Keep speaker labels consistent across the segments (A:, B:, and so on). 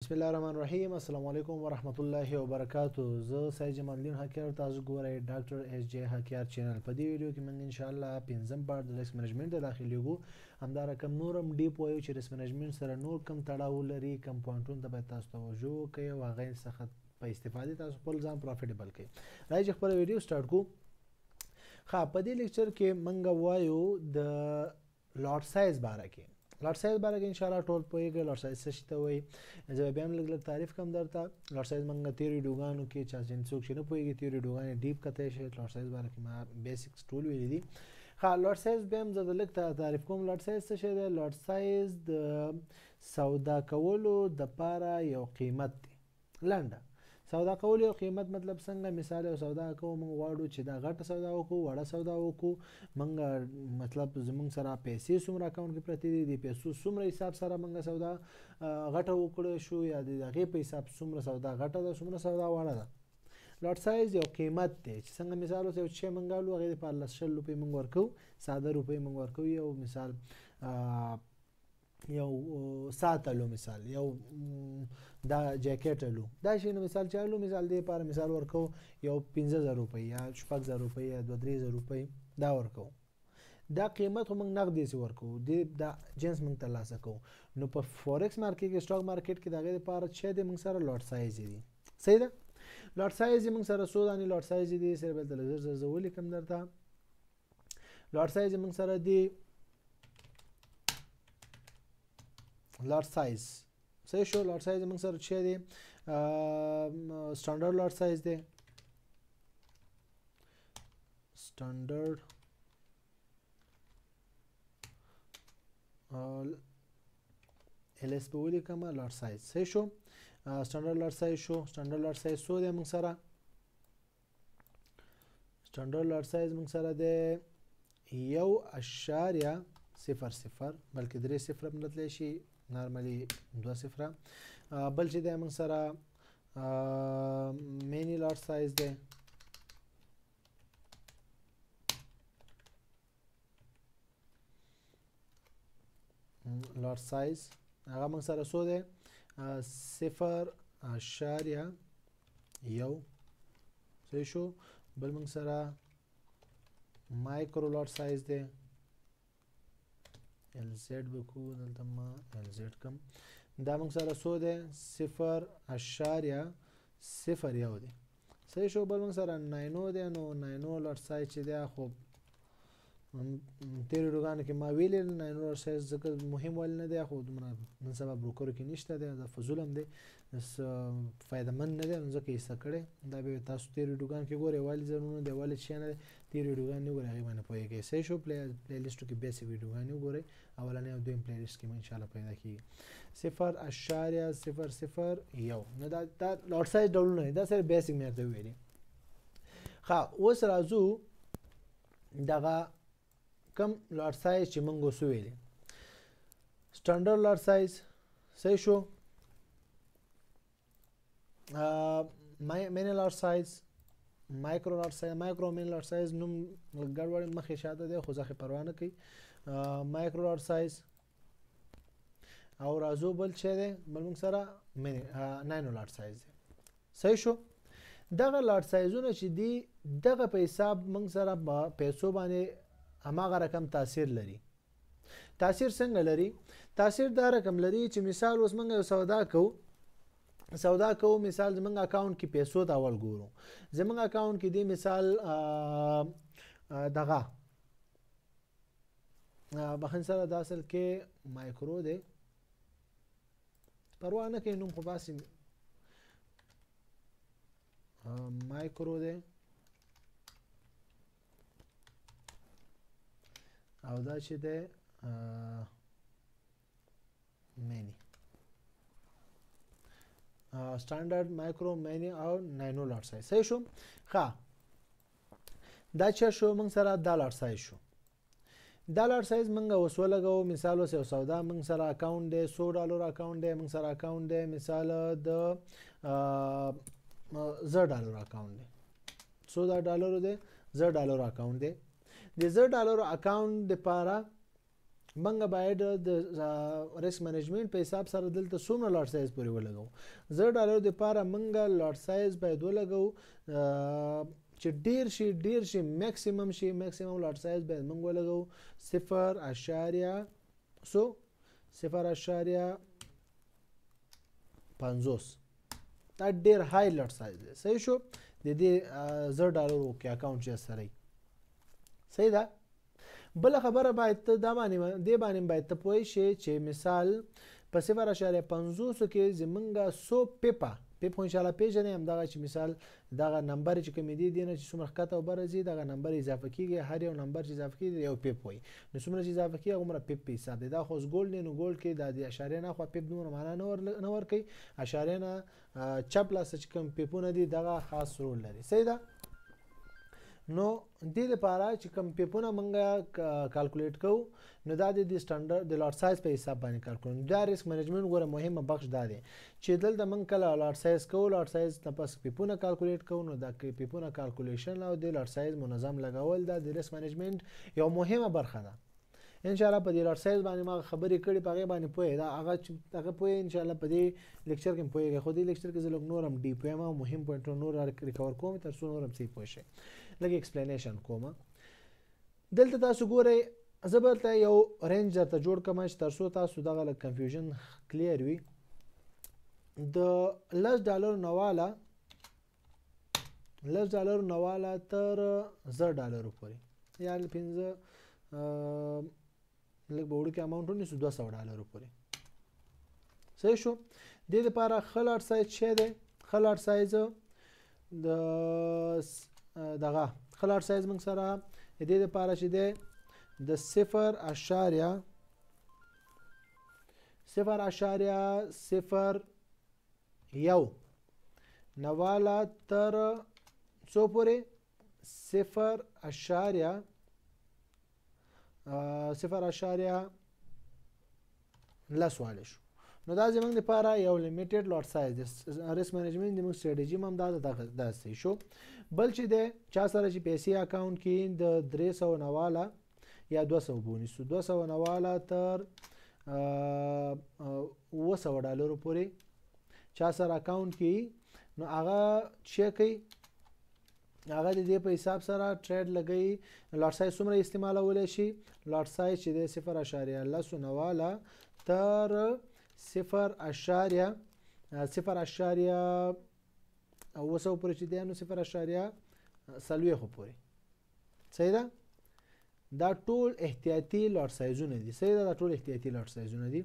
A: بسم الله الرحمن الرحیم. السلام علیکم ورحمت الله وبرکاتو. زه سید جمال الدین حقیار، تاسو ګورئ ډاکټر اس جی حقیار چینل. په دې ویډیو کې موږ ان شاء الله پنځم پارټ د ریسک منیجمنت ته داخليږو. همدا رقم نور هم ډیپ وایو چې ریسک منیجمنت سره نور کم تړاو لري، کم پوینټونو ته باید تاسو توجه وکړئ او هغې څخه په استفادې تاسو خپل ځان profitable کړئ. راځئ چې خپله ویډیو سټارټ کړو. ښه، په دې لیکچر کې موږ وایو د lot size باره کې. lot size باره کې ان شاء الله ټول پوهېږئ lot size څه شي ته وایي. زه به بیا هم لږ لږ تعریف کوم درته. lot size موږ تېرو ویډیوګانو کې چا چې څوک چې نه پوهېږي تېرو ویډیوګانې deep کتی شي. lot size باره کې ما basics ټول ویلي دي. ښه، lot size بیا هم زه لږ تعریف کوم. lot size څه شی دی؟ lot size د سودا کولو دپاره یو قیمت دی. لنډه سودا کول یو قیمت مطلب څنګه؟ مثال یو سودا کوو، موږ غواړو چې دا غټه سودا وکړو، وړه سودا وکړو. موږ مطلب زموږ سره پیسې څومره اکاونټ کې پرتې دي، د پیسو څومره حساب سره موږ سودا غټه وکړی شو، یا د هغې په حساب څومره سودا غټه ده، څومره سودا وړه ده. lot size یو قیمت دی چې څنګه مثال اوس یو شی موږ الو، هغې دپاره لس شل روپۍ موږ ورکوو، ساده روپۍ موږ ورکوو. یو مثال یو ساعت الو، مثال یو دا جاکټ الو، دا شی نو مثال چې الو، مثال دې لپاره مثال ورکوو یو 5000 روپۍ یا 6000 روپۍ یا 2-3000 روپۍ دا ورکوو. دا قیمت خو موږ نغدې سي ورکوو، دې دا جنس موږ ترلاسه کوو. نو په forex market کې، stock market کې د هغې دپاره چې دی موږ سره lot size دی. صحیح ده؟ lot size موږ سره څو دانې lot size دی؟ سره بل ته لږ زر زه ولیکم درته. lot size موږ سره دی lot size. صحیح شو؟ lot size موږ سره چې دی standard lot size دی، standard LS به ولیکم lot size. صحیح شو؟ standard lot size شو. standard lot size څو دی موږ سره؟ standard lot size موږ سره دی 1.00، بلکې 3 صفر هم راتلی شي، normally 2 صفره. بل چې دی موږ سره mini lot size دی، lot size هغه موږ سره څو دی؟ 0.1. صحیح شو؟ بل موږ سره micro lot size دی، LZ به کوو، دلته ما LZ کم. دا موږ سره څو دی؟ 0.01 دی. صحیح شو؟ بل موږ سره nano دی. نو nano lot size چې دی، خو تېرو ویډیوګانو کې ما ویلي nano lot size ځکه مهم ولې نه دی، خو دومره نن سبا بروکرو کې نشته دی، دا فضول هم دی، فایده مند نه دی، نو ځکه یې ایسته کړی. دا به تاسو تېرو ویډیوګانو کې ګورئ ولې ضروري دی، ولې شی نه دی، تېرو ویډیوګانې وګورئ، هغې باندې پوهېږئ. صحیح شو؟ playlist کې basic ویډیوګانې وګورئ، اولنی او دویم playlist کې ان شاء الله پیدا کېږي. 0.001. نو دا lot size ډولونه دي، دا سره basic مې درته وویلې. ښه، اوس راځو دغه کم lot size چې موږ اوس وویلې، standard lot size. صحیح شو؟ mini lot size، micro lot size، micro mini lot size نوم ګډوډ مخې شاته دی، خو ځکه پروا نه کوي. micro lot size او راځو بل چې دی، بل موږ سره mini nano lot size دی. صحیح شو؟ دغه lot size ونه چې دي، دغه په حساب موږ سره پیسو باندې هماغه رقم تاثیر لري. تاثیر څنګه لري؟ تاثیر دا رقم لري چې مثال اوس موږ یو سودا کوو، سودا کوو، مثال زمونږ اکاونټ کې پیسو ته اول ګورو. زمونږ اکاونټ کې دی مثال دغه بخښنې سره دا اصل کې مایکرو دی، پروا نه کوي نوم خو باسي، مایکرو دی او دا چې دی mini، standard، micro، mini او nano lot size. صحیح شو؟ ښه، دا چې شو موږ سره دا lot size شو. دا lot size موږ اوس ولګوو. مثال اوس یو سودا موږ سره اکاونټ دی، څو ډالر اکاونټ دی موږ سره اکاونټ دی، مثال د 1000 ډالر اکاونټ دی. څو دا ډالرو دی؟ 1000 ډالر اکاونټ دی. د 1000 ډالر اکاونټ دپاره موږ باید د ریسک منیجمنت په حساب سره دلته څومره لاټ سایز پورې ولګو. $1000 لپاره موږ لاټ سایز باید ولګو چې ډیر شي، ډیر شي، میکسیمم شي، میکسیمم لاټ سایز باید موږ ولګو صفر اشاریه څو، 0.50. دا ډیر های لاټ سایز دی. صحیح شو؟ د دې $1000 کې اکاونټ چې سره صحیح ده. بله خبره باید ته دا باندې، دې باندې باید ته پوه شې چې مثال په 0.50 کې زمونږ څو پیپه، پیپ خو انشاءالله پېژنې، همدغه چې مثال دغه نمبر چې کومې دي، دې نه چې څومره ښکته او بره ځي دغه نمبر اضافه کېږي، هر یو نمبر چې اضافه کېږي یو پیپ وایي. نو څومره چې اضافه کېږي هغومره پیپ په حساب دی. دا خو اوس ګولډ دی، نو ګولډ کې دا د اشارې نه خوا پیپ دومره معنا نه ورکوي، اشارې نه چپ لاس چې کوم پیپونه دي دغه خاص رول لري. صحیح ده؟ نو دې لپاره چې کوم پیپونه موږ کالکولیټ کوو نو دا د سټنډرډ د لاټ سایز په حساب باندې کالکولیټ. دا ریسک منیجمنت ګوره مهمه بخش دا دی چې دلته موږ کله لاټ سایز کوو، لاټ سایز نه پس پیپونه کالکولیټ کوو، نو دا پیپونه کالکولیشن او د لاټ سایز منظم لګول دا د ریسک منیجمنت یو مهمه برخه ده. ان شاء الله په دې لاټ سایز باندې ما خبرې کړې، په هغې باندې پوهې دا هغه چې هغه پوهې ان شاء الله په دې لیکچر کې پوهېږي، خو دې لیکچر کې زه لږ نور هم ډیپ وایم او مهم پوینټونه نور ریکور کوم تر څو نور هم صحیح پوه شئ. لږ ایکسپلینیشن کوم. دلته تاسو ګورئ، زه به درته یو رینج درته جوړ کړم چې تر څو تاسو دغه لږ کنفیوژن کلیر وي. د $10 نه واله، $10 نه واله تر $1000 پورې، یا پنځه، لږ به وړوکی اماونټ ونیسو، $200 پورې. صحیح شو؟ دې لپاره ښه لاټ سایز څه دی؟ ښه لاټ سایز د دغه ښه لاټ سایز موږ سره د دې لپاره چې دی د صفر اشاریه صفر اشاریه صفر یو نه واله تر څو پورې؟ صفر اشاریه صفر اشاریه لس والی شو. نو دا زموږ لپاره یو لیمیټډ لاټ سایز دی. ریسک منیجمنت زموږ سټراټیژي هم دا ده، داسې شو. بل چې دی چا سره چې پیسې اکاونټ کې د درې سوه نه واله یا دوه سوه به ونیسو، دوه سوه نه واله تر $700 پورې چا سره اکاونټ کې نو هغه چې کوي هغه د دې په حساب سره ټریډ لګوي. لاټ سایز څومره استعمالولی شي؟ لاټ سایز چې دی صفر اشاریه لسو نه واله تر صفر اشاریه صفر اشاریه اووه سوه پورې چې دی نو صفر اشاریه څلوېښتو پورې. صحیح ده؟ دا ټول احتیاطي لاټ سایزونه دي. صحیح ده؟ دا ټول احتیاطي لاټ سایزونه دي.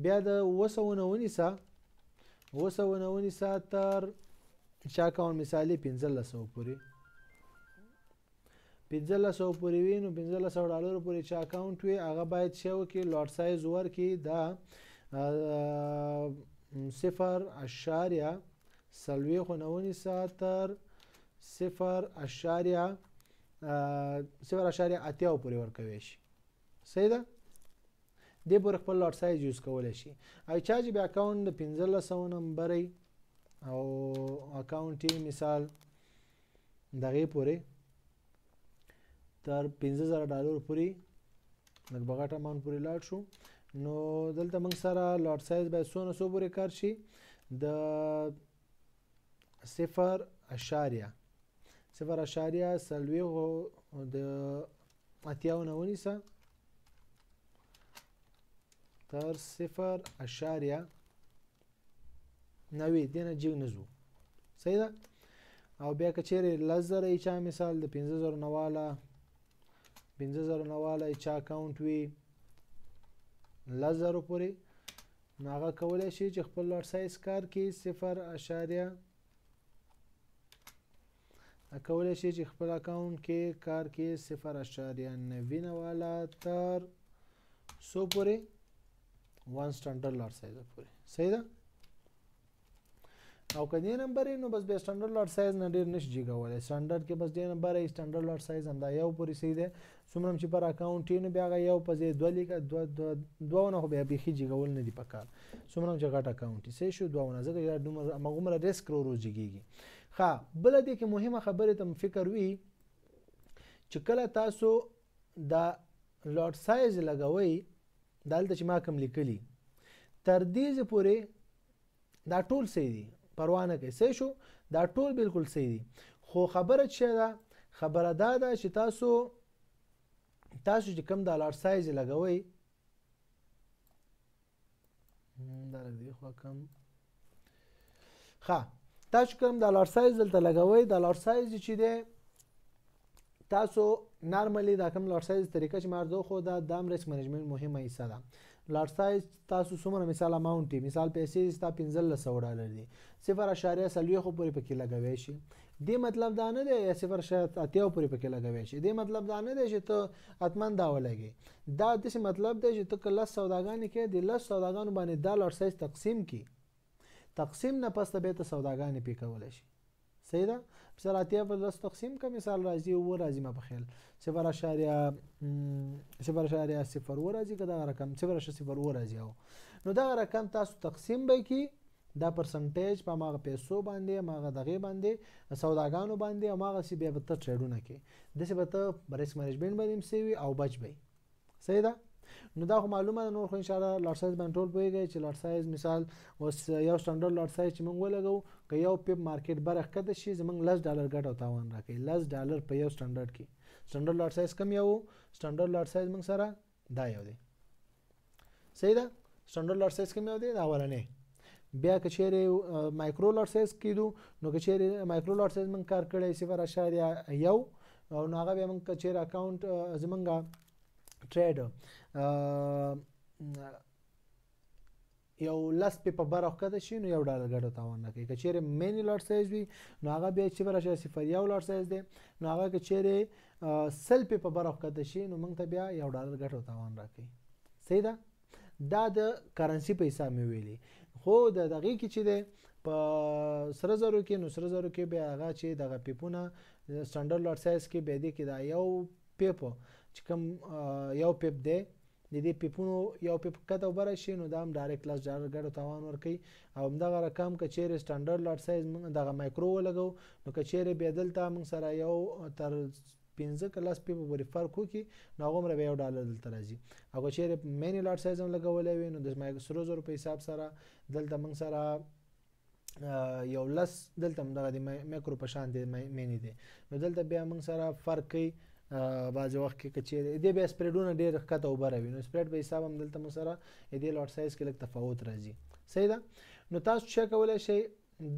A: بیا د اووه سوه نه ونیسه، اووه سوه نه ونیسه تر چا اکاونټ مثالي پنځلس سوه پورې، پنځلس سوه پورې وي، نو $1,500 پورې چې اکاونټ وي هغه باید څه وکړي؟ لاټ سایز ورکړي دا صفر اشاریه څلوېښتو نه ونیسه تر صفر اشاریه صفر اشاریه اتیاو پورې ورکوی شي. صحیح ده؟ دې پورې خپل لاټ سایز یوز کولی شي. او چا چې بیا اکاونټ د پنځلس سوه نمبر او اکاونټ یې مثال دغې پورې تر $5,000 پورې لږ به غټ اماونټ پورې لاړ شو، نو دلته موږ سره لاټ سایز باید څو نه څو پورې کار شي؟ د صفر اشاریه صفر اشاریه څلوېښتو د اتیاو نه ونیسه تر صفر اشاریه نوي، دې نه جګ نه ځو. صحیح ده؟ او بیا که چیرې لس زره یې چا مثال د پنځه زرو نه واله، پنځه زرو نه واله یې چا اکاونټ وي لس زرو پورې، نو هغه کولی شي چې خپل لاټ سایز کار کړي صفر اشاریه، کولی شي چې خپل اکاونټ کې کار کړي صفر اشاریه نوي نه واله تر څو پورې؟ 1 سټنډرډ لاټ سایز پورې. صحیح ده؟ او که دې نمبر یې نو بس بیا سټنډرډ لاټ سایز نه ډېر نشي جګولی. سټنډرډ کې بس دې نمبر یې سټنډرډ لاټ سایز همدا یو پورې صحیح دی. څومره هم چې پر اکاونټ یې نو بیا هغه یو په ځای دوه لیکه، دوه، دوه، دوه ونه خو بیا بیخي جګول نه دي پکار. څومره هم چې غټ اکاونټ یې صحیح شو دوه ونه، ځکه دا دومره هماغومره ریسک رو رو جګېږي. ښه، بله دې کې مهمه خبرې ته مې فکر وي چې کله تاسو دا لاټ سایز لګوئ دلته چې ما کوم لیکلي تر دې ځای پورې دا ټول صحیح دي، پروا نه کوي. صحیح شو، دا ټول بالکل صحیح دي. خو خبره څه ده؟ خبره دا ده چې تاسو چې کوم دا lot size لګوئ، دا لږ دې خوا کم، ښه، تاسو کوم دا lot size دلته لګوئ، دا lot size چې دی تاسو normally دا کوم lot size طریقه چې ما درته وښوده، دا هم risk management مهمه حصه ده. lot size تاسو څومره مثال amount دی، مثال پیسې ستا 1500 ډالر دي، 0.40 پورې پکې لګوی شي. دې مطلب دا نه دی، یا 0.80 پورې پکې لګوی شي. دې مطلب دا نه دی چې ته حتما دا ولګې. دا داسې مطلب دی چې ته که 10 سوداګانې کوې، د 10 سوداګانو باندې دا lot size تقسیم کړي، تقسیم نه پس ته بیا ته سوداګانې پې کولی شي. صحیح ده؟ مثال 80 په 10 تقسیم که مثال راځي 7 راځي، ما په خیال 0.007 راځي، که دغه رقم 0.07 راځي. او نو دغه رقم تاسو تقسیم به کړي، دا percentage په هماغه پیسو باندې، هماغه دغې باندې، سوداګانو باندې، هماغسې بیا به ته trade ونه کوې. داسې به ته risk management به دې هم صحیح وي او بچ به وي. صحیح ده؟ نو دا خو معلومه ده. نور خو انشاءالله lot size باندې ټول پوهېږئ چې lot size مثال اوس یو standard lot size چې موږ ولګوو، که یو pip market بره ښکته شي، زموږ 10 ډالر ګټه او تاوان راکوي، 10 ډالر په یو standard کې. Standard lot size کوم یو؟ Standard lot size موږ سره دا یو دی. صحیح ده؟ Standard lot size کوم یو دی؟ دا اولنی. بیا که چیرې micro lot size کیدو، نو که چیرې micro lot size موږ کار کړی 0.1 او نو هغه بیا موږ که چیرې account زمونږ trade یو 10 pip بره ښکته شي، نو 1 ډالر ګټه تاوان نه کوي. که چیرې mini lot size وي، نو هغه بیا 0.01 lot size دی، نو هغه که چیرې 100 pip بره ښکته شي، نو موږ ته بیا 1 ډالر ګټه تاوان راکوي. صحیح ده؟ دا د currency په حساب مې ویلي. خو د دغې کې چې دی په سره زرو کې، نو سره زرو کې بیا هغه چې دغه pip ونه standard lot size کې بیا دې کې دا یو pip چې کوم یو pip دی، د دې pip ونو یو pip ښکته او بره شي، نو دا هم direct 10 ډالر ګټه تاوان ورکوي. او همدغه رقم که چیرې standard lot size موږ دغه مایکرو ولګو، نو که چیرې بیا دلته موږ سره یو تر 5 که 10 pip پورې فرق وکړي، نو هغومره بیا 1 ډالر دلته راځي. او که چیرې mini lot size هم لګولی وي، نو د سرو زرو په حساب سره دلته موږ سره یو 10، دلته هم دغه د میکرو په شان دی، مینی دی، نو دلته بیا موږ سره فرق کوي. بعضې وخت کې که چیرې دې بیا spread ونه ډېر ښکته او بره وي، نو spread په حساب هم دلته موږ سره دې lot size کې لږ تفاوت راځي. صحیح ده؟ نو تاسو څه کولی شئ؟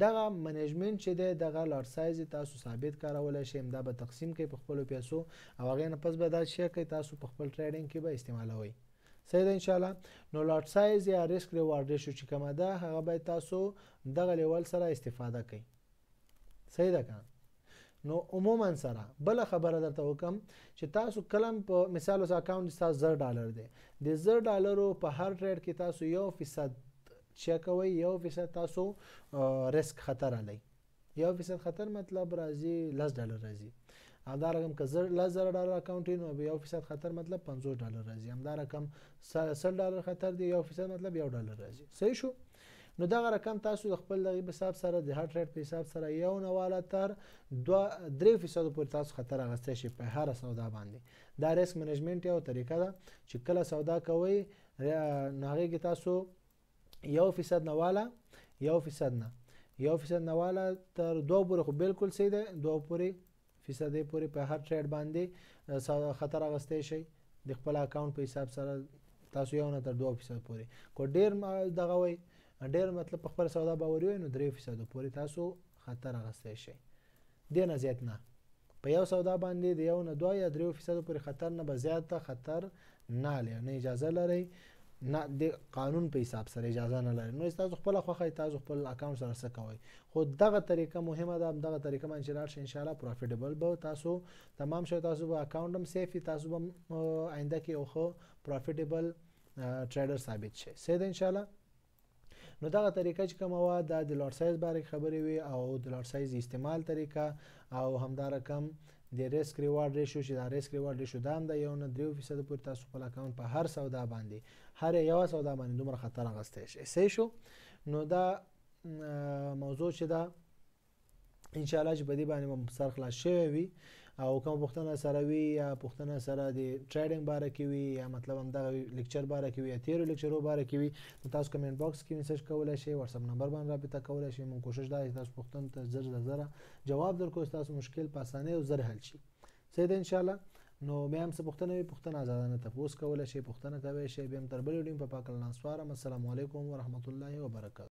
A: دغه management چې دی، دغه lot size تاسو ثابت کارولی شئ. دا به تقسیم کوئ په خپلو پیسو او هغې نه پس به دا شی کوئ، تاسو په خپل trading کې به استعمالوئ. صحیح ده؟ انشاءالله. نو lot size یا risk reward ratio چې کومه ده، هغه باید تاسو دغه level سره استفاده کوئ. صحیح ده که؟ نو عموما سره بل خبره درته وکم چې تاسو کلم په مثال اوس account تاسو 1000 ډالر دی، د 1000 ډالرو په هر trade کې تاسو 1% چې کوئ، 1% تاسو ریسک خطر علی. 1% خطر مطلب راځي 10 ډالر راځي. همدا رقم که 10,000 ډالر account، نو 1% خطر مطلب 50 ډالر راځي. همدا رقم 100 ډالر خطر دی، 1% مطلب 1 ډالر راځي. صحیح شو؟ نو دغه رقم تاسو د خپل دغه حساب سره، د هر trade په حساب سره یو نه والا تر 2-3% پورې تاسو خطر اخیستی شئ په هره سودا باندې. دا risk management یو طریقه ده چې کله سودا کوئ، نو هغې کې تاسو 1% نه والا 1% نه والا تر 2 پورې خو بالکل صحیح دی، 2 پورې فیصدۍ پورې په هر trade باندې خطر اخیستی شئ. د خپل account په حساب سره تاسو 1 نه تر 2% پورې، که ډیر دغه وئ، ډیر مطلب په خپل سودا باوري وئ، نو 3% پورې تاسو خطر اخیستی شئ، دې نه زیات نه. په یو سودا باندې د 1 نه 2 یا 3% پورې خطر نه به زیاته خطر نه لري، نه اجازه لرئ، نه د قانون په حساب سره اجازه نه لري. نو تاسو خپله خوښه، تاسو خپل account سره څه کوئ، خو دغه طریقه مهمه ده. دغه طریقه باندې چې لاړ شئ، انشاءالله profitable به تاسو تمام شئ، تاسو به account هم safe، تاسو به آینده کې یو ښه profitable trader ثابت شئ. صحیح ده؟ انشاءالله. نو دغه طریقه چې کومه وه، دا د lot size باره کې خبرې وي او د lot size استعمال طریقه او همدا رقم د risk reward ratio، چې دا risk reward ratio دا هم د 1 نه 3% پورې تاسو خپل account په هر سودا باندې، هر یوه سودا باندې دومره خطر اخیستی شئ. صحیح شو؟ نو دا موضوع چې ده ان شاء الله چې په دې باندې به سر خلاص شوی وي. او کوم پوښتنه سره وي یا پوښتنه سره د ټریډینګ باره کې وي یا مطلب هم دغه لیکچر باره کې وي یا تیرو لیکچرو باره کې وي، نو تاسو کمنټ باکس کې میسج کولای شئ، واتس اپ نمبر باندې رابطه کولای شئ. موږ کوشش دا چې تاسو پوښتنو ته زر زره جواب درکړو، تاسو مشکل په اسانۍ او زر حل شي. صحیح ده ان شاء الله. نو بیا هم څه پوښتنه وي، پوښتنه آزادانه تپوس کولای شئ، پوښتنه کولی شئ. بیا هم تر بلې ویډیو په پاک الله سپارم. السلام علیکم ورحمت الله وبرکاته.